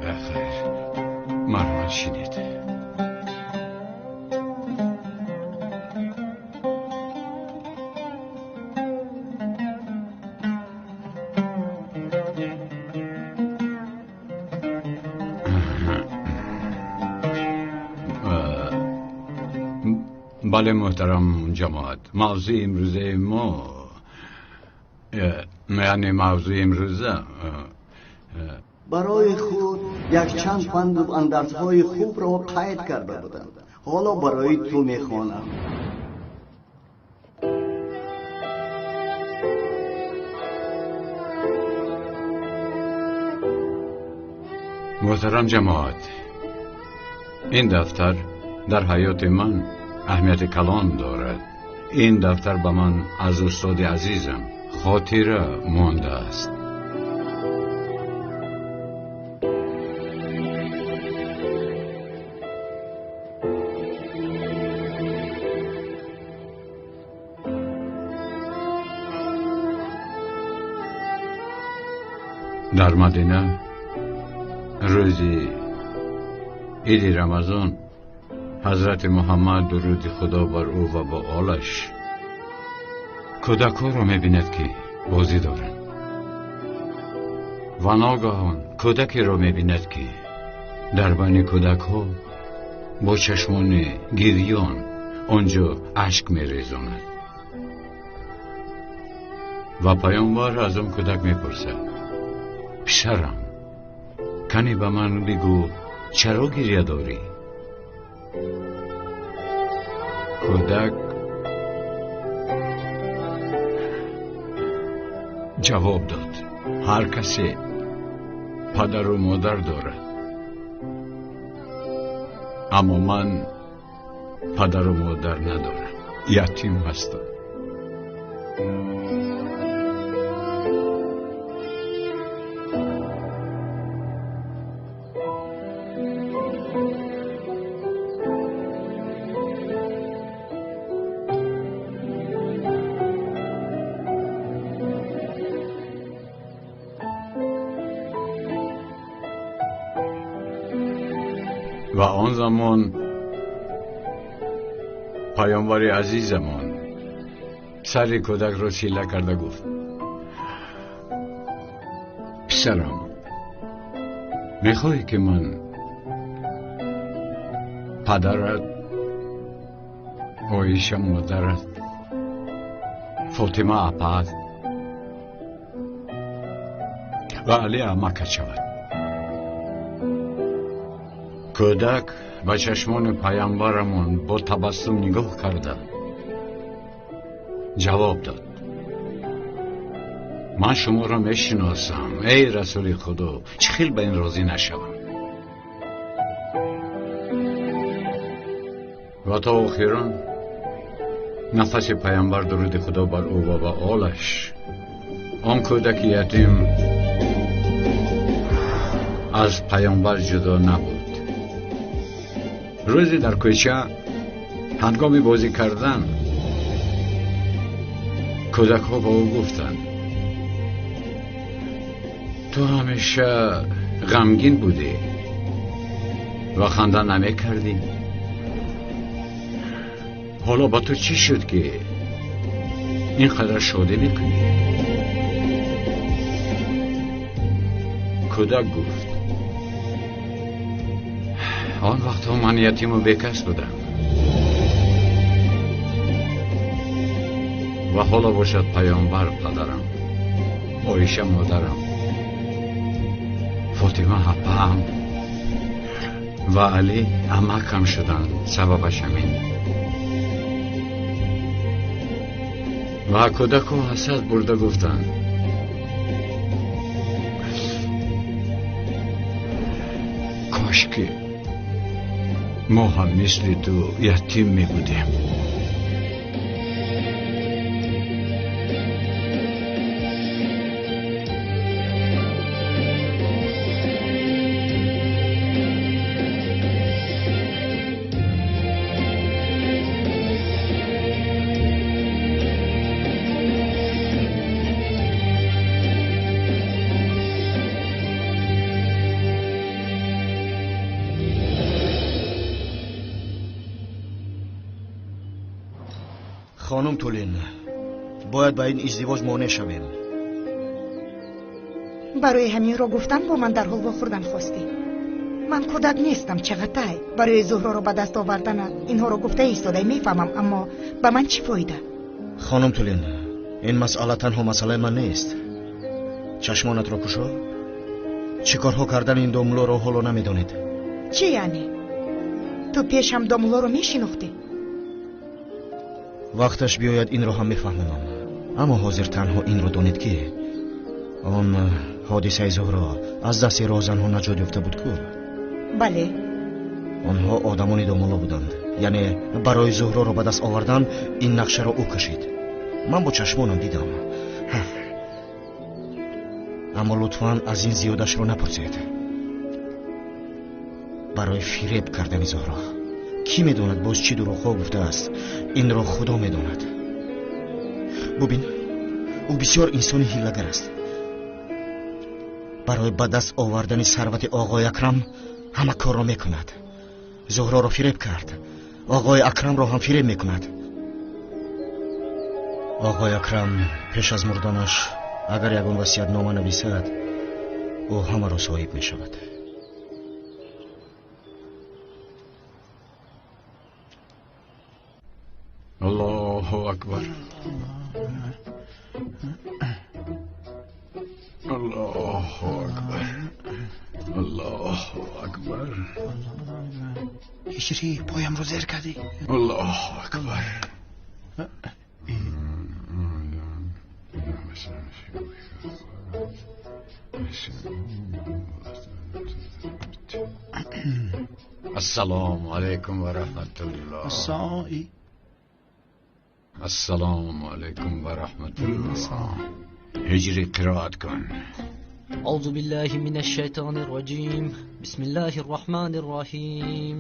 [SPEAKER 2] Бахайр, марҳамат, шинед. Бале, муҳтарам ҷамоат, мавзӯи имрӯзаи мо, яъне мавзӯи имрӯза
[SPEAKER 14] Барои худ якчанд панду андарзҳои хубро қайд карда будам. Ҳоло барои ту мехонам.
[SPEAKER 2] Муҳтарам ҷамоат, ин дафтар дар ҳаёти ман аҳамияти калон дорад. Ин дафтар ба ман аз устоди азизам хотира мондааст. Дар Мадина рӯзи иди Рамазон ҳазрати Муҳаммад, дуруди Худо бар ӯ ва бо олаш, кӯдакҳоро мебинад, ки бозӣ доранд, ва ногаҳон кӯдакеро мебинад, ки дар байни кӯдакҳо бо чашмони гирён он ҷо ашк мерезонад. Ва паёмбар аз он кӯдак мепурсад: «Писарам, кане ба ман бигӯ, чаро гиря дорӣ?» Кӯдак ҷавоб дод: «Ҳар касе падару модар дорад, аммо ман падару модар надорам, ятим ҳастам». Ва он замон паёмбари азизамон сари кӯдакро сила карда гуфт: «Писарам, мехоҳӣ, ки ман падарат, Оиша модарат, Фотима апаат ва Али амакат шавад?» Кӯдак ба чашмони паямбарамон бо табассум нигоҳ карда, Ҷавоб дод: ман шуморо мешиносам, эй расули худо, чӣ хел ба ин розӣ нашавам? Ва то охирон нафаси паямбар, дуруди худо бар ӯ ва ба олаш, он кӯдаки ятим аз паёмбар ҷудо набуд. Рӯзе дар кӯча ҳангоми бозӣ кардан кӯдакҳо ба ӯ гуфтанд: ту ҳамеша ғамгин будӣ ва ханда намекардӣ, ҳоло ба ту чӣ шуд ки ин қадар шодӣ мекунӣ? Кӯдак гуфт: он вақтҳо ман ятиму бекас будам ва ҳоло бошад паёмбар падарам, Оиша модарам, Фотима апаам ва Алӣ амакам шуданд. Сабабаш ҳамин. Ва кӯдаку ҳасад бурда гуфтанд: кош ки мо ҳам мисли ту ятим мебудем.
[SPEAKER 6] Хонум Тулин, бояд ба ин издивоҷ монеъ шавем.
[SPEAKER 12] Барои ҳаминро гуфтан бо ман дарҳол вохӯрдан хостӣ. Ман кӯдак нестам, Чағатай. Барои Зуҳроро ба даст оварданат инҳоро гуфта истодай, мефаҳмам, аммо ба ман чӣ фоида?
[SPEAKER 6] Хонум Тулин, ин масъала танҳо масъалаи ман нест. Чашмонатро кушо. Чӣ корҳо кардани ин домулоро ҳоло намедонед.
[SPEAKER 12] Чӣ яъне? Ту пеш ҳам домулоро мешинохтӣ?
[SPEAKER 6] Вақташ биёяд инро ҳам мефаҳмонам, аммо ҳозир танҳо инро донед ки он ҳодисаи Зуҳро аз дасти розанҳо наҷот ёфта буд ку?
[SPEAKER 12] Бале.
[SPEAKER 6] Онҳо одамони домуло буданд, яъне барои Зуҳроро ба даст овардан ин нақшаро ӯ кашид. Ман бо чашмонам дидам. Аммо лутфан аз ин зиёдашро напурсед. Барои фиреб кардани Зуҳро кӣ медонад боз чӣ дурӯғҳо гуфтааст, инро худо медонад. Бубин, ӯ бисёр инсони ҳилагар аст. Барои ба даст овардани сарвати оғои Акрам ҳама корро мекунад. Зуҳроро фиреб кард, оғои Акрамро ҳам фиреб мекунад. Оғои Акрам пеш аз мурданаш агар ягон васиятнома нависад, ӯ ҳамаро соҳиб мешавад.
[SPEAKER 2] Аллоҳу акбар, Аллоҳу акбар, Аллоҳу акбар.
[SPEAKER 5] Ҳиҷрӣ, поямро зер кардӣ.
[SPEAKER 2] Аллоҳу акбар. Ассалому алайкум ва раҳматуллоҳ. السلام علیکم و رحمت الله. هجری قرائت کن.
[SPEAKER 15] اعوذ بالله من الشیطان الرجیم. بسم الله الرحمن الرحیم.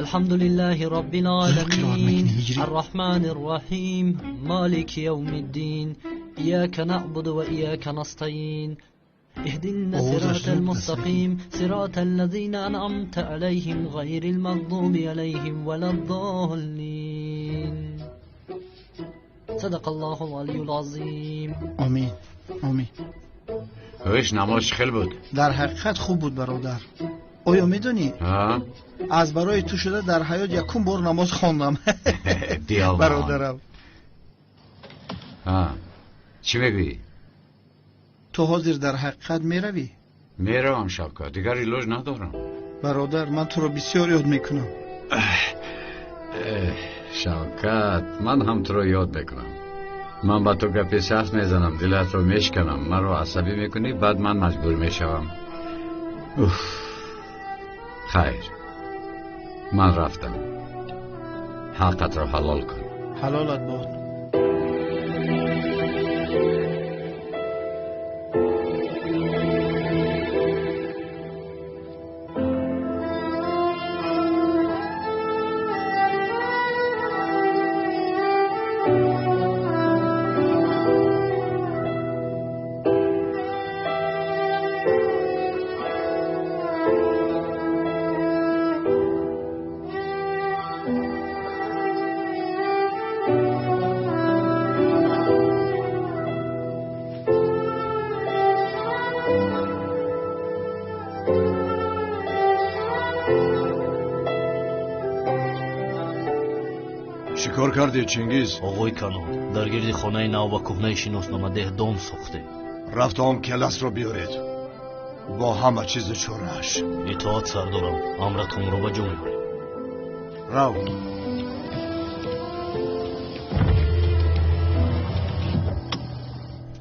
[SPEAKER 15] الحمد لله رب العالمین الرحمن الرحیم مالک یوم الدین ایاک نعبد و ایاک نستعین اهدنا الصراط المستقيم صراط الذين أنعمت عليهم غير المغضوب عليهم ولا الضالين. صدق الله العلي العظيم.
[SPEAKER 4] آمین آمین.
[SPEAKER 2] هوش نماز خیلی بود.
[SPEAKER 4] در حقیقت خوب بود برادر. آیا میدونی؟ از برای تو شده در حیات یکم بار نماز خواندم. برادرم.
[SPEAKER 2] چی میگویی؟
[SPEAKER 4] تو حاضر در حقیقت میروی؟
[SPEAKER 2] میروم شبکه، دیگر ایلوژ ندارم.
[SPEAKER 4] برادر من تو رو بسیار یاد میکنم.
[SPEAKER 2] Шавкат, ман ҳам туро ёд мекунам. Ман ба ту гапи сахт мезанам, дилатро мешканам, маро асабӣ мекунӣ, баъд ман маҷбур мешавам. Уф, хайр, ман рафтам. Ҳаққатро ҳалол кун.
[SPEAKER 4] Ҳалолат бод.
[SPEAKER 10] Чӣ кор кардӣ, Чингиз?
[SPEAKER 11] Оғои калон, дар гирди хонаи нав ва кӯҳнаи шиносномадеҳ дом сохтем.
[SPEAKER 10] Рафтам келасро биёред бо ҳама чизу чорааш.
[SPEAKER 11] Итоат, сардорам, амратонро ба ҷо меорем.
[SPEAKER 10] Рав.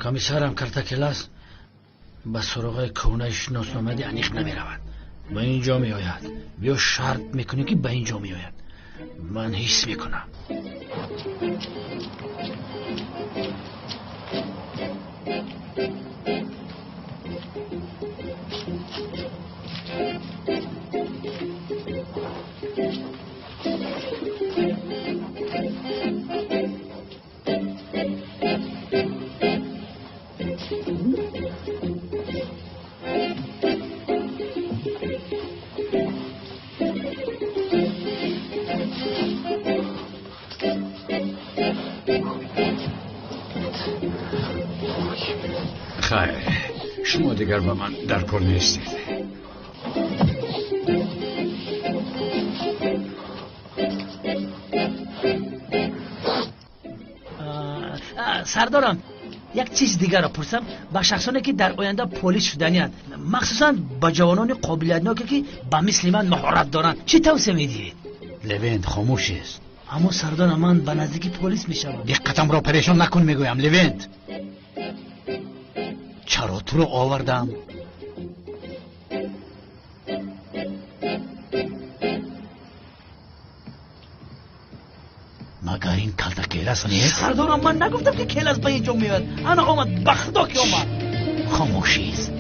[SPEAKER 16] Комиссарам, картакелас ба суроғаи кӯҳнаи шиносномади аниқ намеравад. Ба ин ҷо меояд. Биё шарт мекунем, ки ба ин ҷо меояд. Ман ҳис мекунам.
[SPEAKER 2] Хайр, шумо дигар ба ман дар кор нестед.
[SPEAKER 16] Сардорам, як чиз дигарро пурсам. Ба шахсоне ки дар оянда полис шуданианд, махсусан ба ҷавонони қобилиятноке, ки ба мисли ман маҳорат доранд, чӣ тавсия медиҳед?
[SPEAKER 9] Левент, хомӯш аст.
[SPEAKER 16] Аммо сардорам, ман ба наздики полис мешавам.
[SPEAKER 9] Диққатамро парешон накун, мегӯям, Левент. Чаро туро овардам? Магар ин калта келас нест?
[SPEAKER 16] Сардорам, ман нагуфтам, ки келас ба ин ҷо меояд. Ана омад, ба худо ки омад.
[SPEAKER 9] Хомӯшист.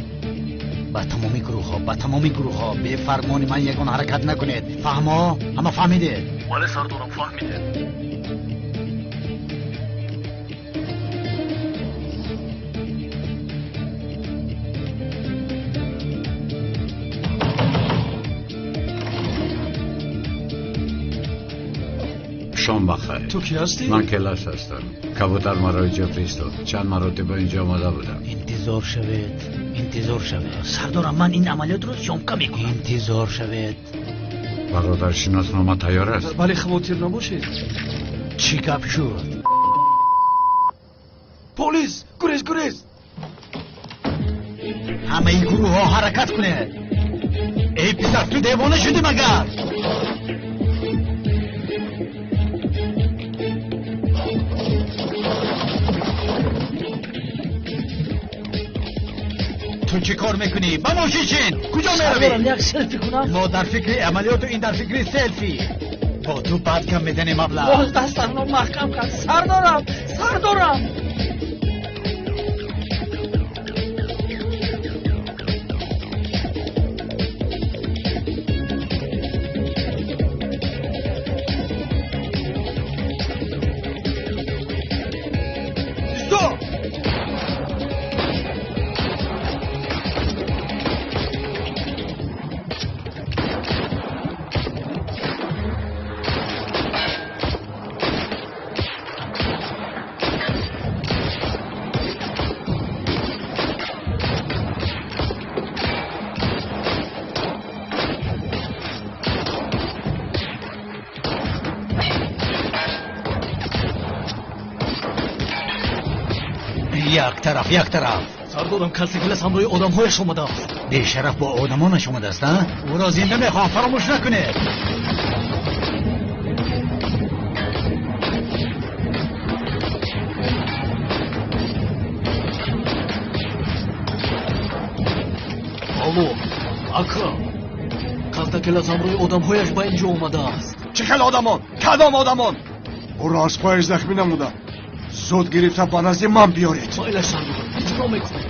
[SPEAKER 9] Ба тамоми гурӯҳҳо, ба тамоми гурӯҳҳо, бефармони ман ягон ҳаракат накунед. Фаҳмо? Ҳама фаҳмидед?
[SPEAKER 11] Бале, сардорам, фаҳмидем.
[SPEAKER 2] Шом бахайр.
[SPEAKER 7] Ту кӣ ҳастӣ?
[SPEAKER 2] Ман келас ҳастам. Кабутар маро инҷо фиристод. Чанд маротиба инҷо омада будам.
[SPEAKER 9] Интизор шавед, интизор шавед.
[SPEAKER 16] Сардорам, ман ин амалиётро съёмка мекунам.
[SPEAKER 9] Интизор шавед.
[SPEAKER 2] Бародар, шиноснома тайёр аст?
[SPEAKER 7] Бале, хавотир набошед.
[SPEAKER 9] Чӣ гап шуд?
[SPEAKER 7] Полис, гурез, гурез!
[SPEAKER 9] Ҳамаи гурӯҳҳо ҳаракат кунед. Эй писар, ту девона шудӣ магар? Ту чӣ кор мекунӣ? Ба мошин шин! Куҷо меравӣ?
[SPEAKER 16] Сардорам, як селфи кунам.
[SPEAKER 9] Мо дар фикри амалиёту ин дар фикри селфи. Бо ту баъд кам медани маблағ.
[SPEAKER 16] Боз дастамро маҳкам кард. Сардорам, сардорам.
[SPEAKER 7] Стоп!
[SPEAKER 9] Як тараф, як тараф.
[SPEAKER 11] Сардорам, калтакелас ҳамроҳи одамҳояш омадааст.
[SPEAKER 9] Бешараф бо одамонаш омадааст, а? Ӯро зинда мехоҳам, фаромӯш накунед.
[SPEAKER 11] Калтакелас ҳамроҳи одамҳояш ба ин ҷо омадааст.
[SPEAKER 10] Чӣ хел одамон? Кадом одамон? Ӯро аз пояш захмӣ намуда. Зуд гирифта ба назди ман биёред.
[SPEAKER 11] Майлаш сардор, иҷро мекунем.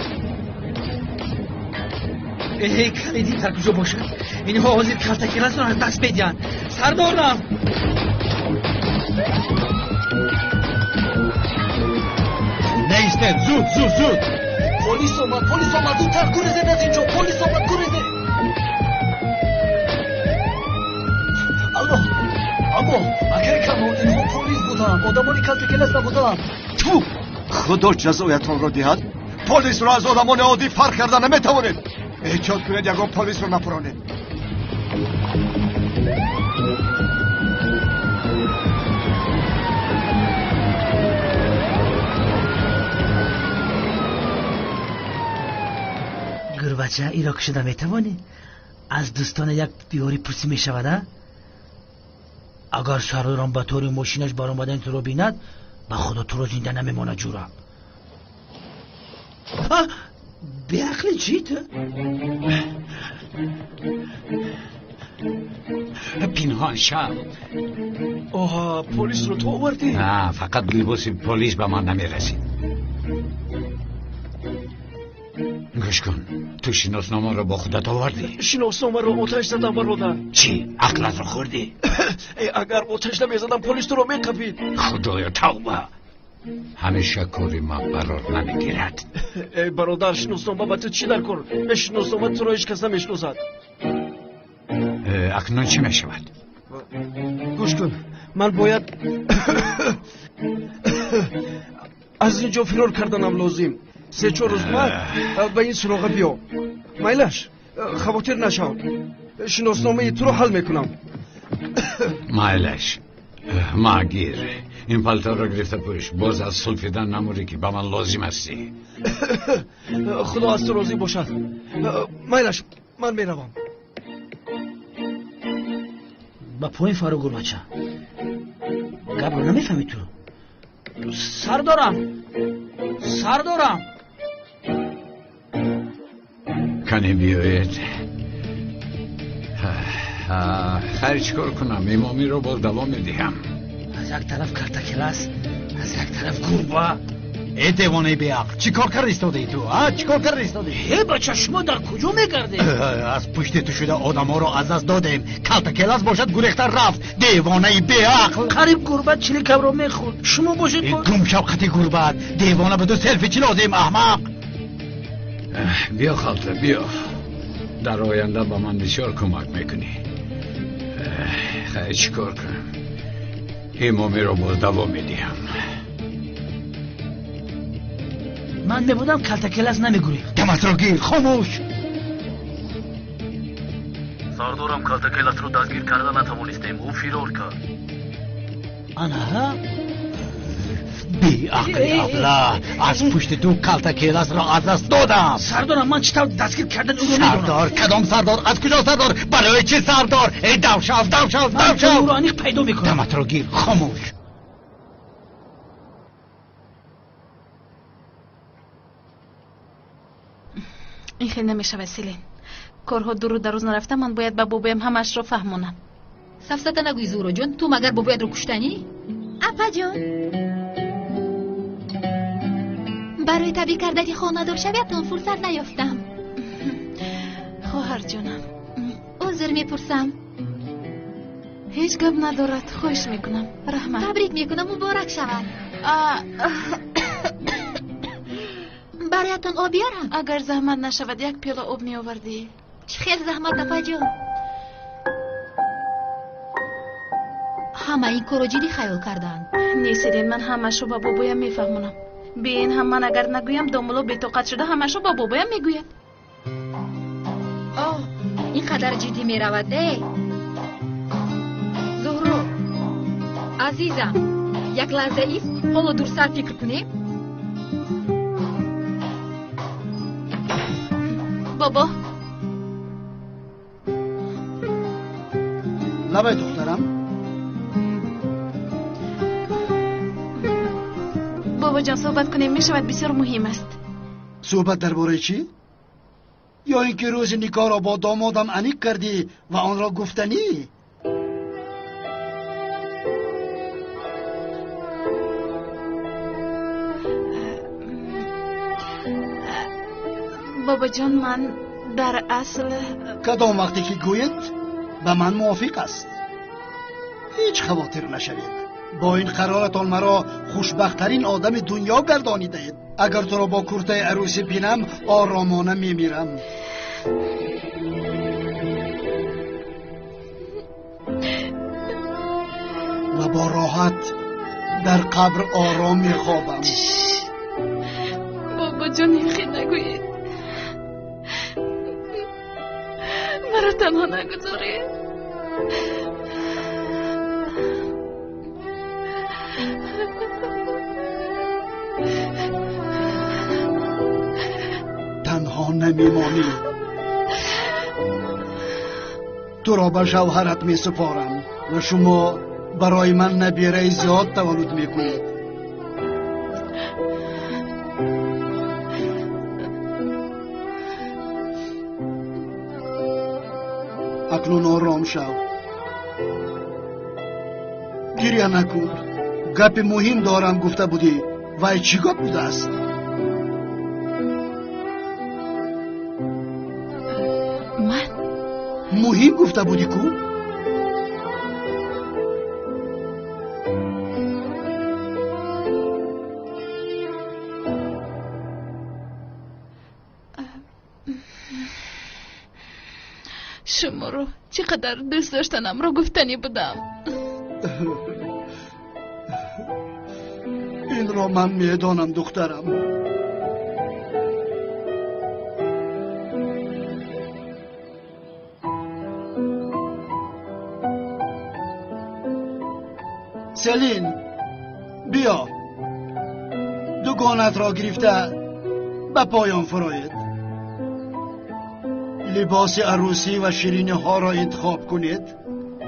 [SPEAKER 16] Эй, калиди дар куҷо бошад? Инҳо ҳозир Калтакеласро аз даст медиҳанд. Сардорам!
[SPEAKER 9] Неистед, зуд, зуд, зуд!
[SPEAKER 7] Полис омад, полис омад, зудтар гурезед аз ин ҷо, полис омад, гурезед! Алло, аммо, акай Камол, инҳо полис буданд, одамони Калтакелас набуданд.
[SPEAKER 10] Ту! Худо ҷазоятонро диҳад. Полисро аз одамони оддӣ фарқ карда наметавонед. Эҳтиёт кунед, ягон полисро напуронед.
[SPEAKER 16] Гурбача, иро кушода метавонӣ? Аз дӯстона як ёрӣ пурсӣ мешавад, а? Агар сардорам ба тори мошинаш баромадани туро бинад, ба худо туро зинда намемонад, ҷура. Беақли чӣ ту?
[SPEAKER 2] Пинҳон шав.
[SPEAKER 7] Оҳа, полисро ту овардӣ?
[SPEAKER 2] На, фақат либоси полис ба ман намерасид. Гӯш кун, ту шиносномаро бо худат овардӣ?
[SPEAKER 7] Шиносномаро оташ задам, бародар.
[SPEAKER 2] Чӣ? Ақлатро хӯрдӣ?
[SPEAKER 7] Агар оташ намезадам, полис туро меқапид.
[SPEAKER 2] Худоё, тавба! Ҳамеша кори ман барор намегирад.
[SPEAKER 7] Эй бародар, шиноснома ба ту чӣ дар кор? Бе шиноснома туро ҳеҷ кас намешиносад.
[SPEAKER 2] Акнун чӣ мешавад?
[SPEAKER 7] Гӯш кун, ман бояд аз ин ҷо фирор карданам лозим. 3-4 рӯз баъд ба ин суроға биё. Майлаш, хавотир нашав, шиносномаи туро ҳал мекунам.
[SPEAKER 2] Майлаш, магир, ин палторро гирифта пӯш. Боз аз сулфидан намурӣ, ки ба ман лозим ҳастӣ.
[SPEAKER 7] Худо аз ту розӣ бошад. Майлаш, ман меравам.
[SPEAKER 16] Ба поин фаро, гурбача. Гапро намефаҳмӣ ту? Сардорам, сардорам.
[SPEAKER 2] Кане биёед. Хайр, чӣ кор кунам? Имомиро боз давом медиҳам.
[SPEAKER 16] Аз як тараф Калтакелас, аз як тараф гурба.
[SPEAKER 9] Э, девонаи беақл, чӣ кор карда истодаи ту, а? Чӣ кор карда истодаи?
[SPEAKER 16] Э, бача, шумо дар куҷо мегардед?
[SPEAKER 9] Аз пушти ту шуда одамҳоро аз даст додем. Калтакелас бошад гурехта рафт. Девонаи беақл.
[SPEAKER 16] Қариб гурба чиликамро мехӯрд. Шумо бошед.
[SPEAKER 9] Гум шав қати гурбат. Девона ба ту селфи чӣ лозим, аҳмақ?
[SPEAKER 2] Биё, халта, биё. Дар оянда ба ман бисёр кӯмак мекунӣ. Хайр, чӣ кор кунам? Имомиро боз давом медиҳам.
[SPEAKER 16] Ман мебудам, Калтакелас намегурехт.
[SPEAKER 9] Даматро гир, хомӯш.
[SPEAKER 11] Сардорам, Калтакеласро дастгир карда натавонистем, ӯ фирор кард.
[SPEAKER 16] Анаҳа?
[SPEAKER 9] Беақли абла, аз пушти ту Калтакеласро аз даст додам.
[SPEAKER 16] Сардорам, ман чӣ тавр дастгир кардан ӯро медонам.
[SPEAKER 9] Сардор, кадом сардор? Аз куҷо сардор? Барои чӣ сардор? Эй, дав шав, дав шав, дав шав.
[SPEAKER 16] Ман ӯро аниқ пайдо мекунам.
[SPEAKER 9] Даматро гир, хомӯш.
[SPEAKER 1] Ин хел намешавад, Селин. Корҳо дуру дароз нарафта, ман бояд ба бобоям ҳамаашро фаҳмонам.
[SPEAKER 3] Сафсата нагӯй, Зуҳроҷон, ту магар бобоятро куштанӣ?
[SPEAKER 13] Апаҷон, барои табрик кардани хонадор шавиятон фурсат наёфтам.
[SPEAKER 1] Хоҳарҷонам,
[SPEAKER 13] узр мепурсам.
[SPEAKER 1] Ҳеҷ гап надорад, хоҳиш мекунам. Раҳмат.
[SPEAKER 13] Табрик мекунам, муборак шавад. Бароятон об биёрам?
[SPEAKER 1] Агар заҳмат нашавад, як пиёла об меовардӣ.
[SPEAKER 13] Чӣ хел заҳмат, апаҷон? Ҳама ин корро ҷиддӣ хаёл карданд.
[SPEAKER 1] Не, Селин, ман ҳамаашро ба бобоям мефаҳмонам. Бе ин ҳам ман агар нагӯям, домулло бетоқат шуда ҳамаашро ба бобоям мегӯяд.
[SPEAKER 3] Оҳ, ин қадар ҷиддӣ меравад, э?
[SPEAKER 13] Зуҳро, азизам, як лаҳза ист, ҳоло дурсар фикр кунем.
[SPEAKER 1] Бобо.
[SPEAKER 5] Лабай, духтарам.
[SPEAKER 1] Бобоҷон, суҳбат кунем мешавад, бисёр муҳим аст.
[SPEAKER 5] Суҳбат дар бораи чӣ? Ё ин ки рӯзи никоҳро бо домодам аниқ кардӣ ва онро гуфтанӣ?
[SPEAKER 1] Бобоҷон, ман дар асл
[SPEAKER 5] кадом вақте ки гӯед ба ман мувофиқ аст. Ҳеҷ хавотир нашавед. Бо ин қароратон маро хушбахттарин одами дунё гардонидаед. Агар туро бо куртаи арӯсӣ бинам, оромона мемирам. Ва бо роҳат дар қабр ором мехобам.
[SPEAKER 1] Бобоҷон, ин нагӯед. Маро танҳо нагузоред.
[SPEAKER 5] Танҳо намемонӣ. Туро ба шавҳарат месупорам ва шумо барои ман набираи зиёд таваллуд мекунед. Акнун ором шав. Гиря накун. Гапи муҳим дорам гуфта будӣ. Вай чӣ гап будааст?
[SPEAKER 1] Ман?
[SPEAKER 5] Муҳим гуфта будӣ ку?
[SPEAKER 1] Шуморо чӣ қадар дӯст доштанамро гуфтанӣ будам.
[SPEAKER 5] Инро ман медонам, духтарам. Селин, биё. Дугонатро гирифта ба поён фуроед. Либоси арӯсӣ ва шириниҳоро интихоб кунед.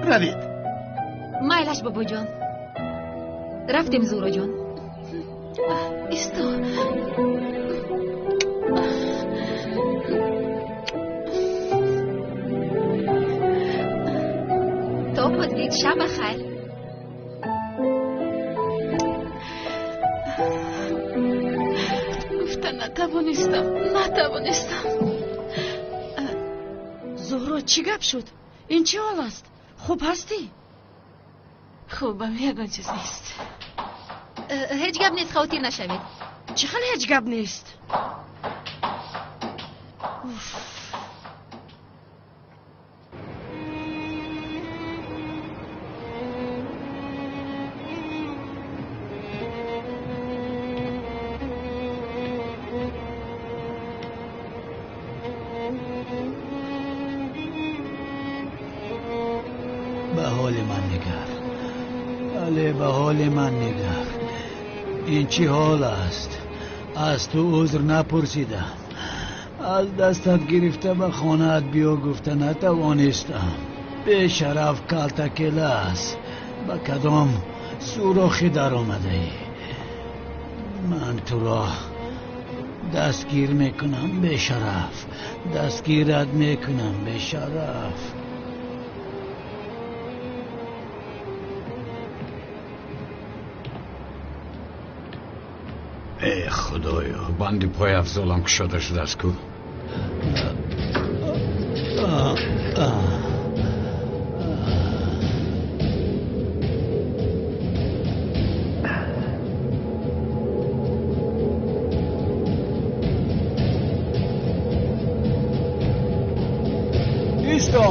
[SPEAKER 5] Равед.
[SPEAKER 3] Майлаш, бобоҷон. Рафтем, Зуҳроҷон.
[SPEAKER 1] Исто.
[SPEAKER 3] То поддид, шаб бахайр.
[SPEAKER 1] Гуфта натавонистам, натавонистам.
[SPEAKER 12] Зуҳро, чӣ гап шуд? Ин чӣ ҳол аст? Хуб ҳастӣ?
[SPEAKER 1] Хубам, ягон чиз нест.
[SPEAKER 3] Ҳеҷ гап нест, хавотир нашавед.
[SPEAKER 12] Чӣ хел ҳеҷ гап нест?
[SPEAKER 16] Ба ҳоли ман нигар. Але ба ҳоли ман нигар. Ин чӣ ҳол аст? Аз ту узр напурсидам. Аз дастат гирифта ба хонаат биё гуфта натавонистам. Бешараф калтакелас. Ба кадом сурохӣ даромадаӣ? Ман туро дастгир мекунам, бешараф. Дастгират мекунам, бешараф.
[SPEAKER 2] Э худоё, банди пойафзолам кушода шудааст ку.
[SPEAKER 10] Исто!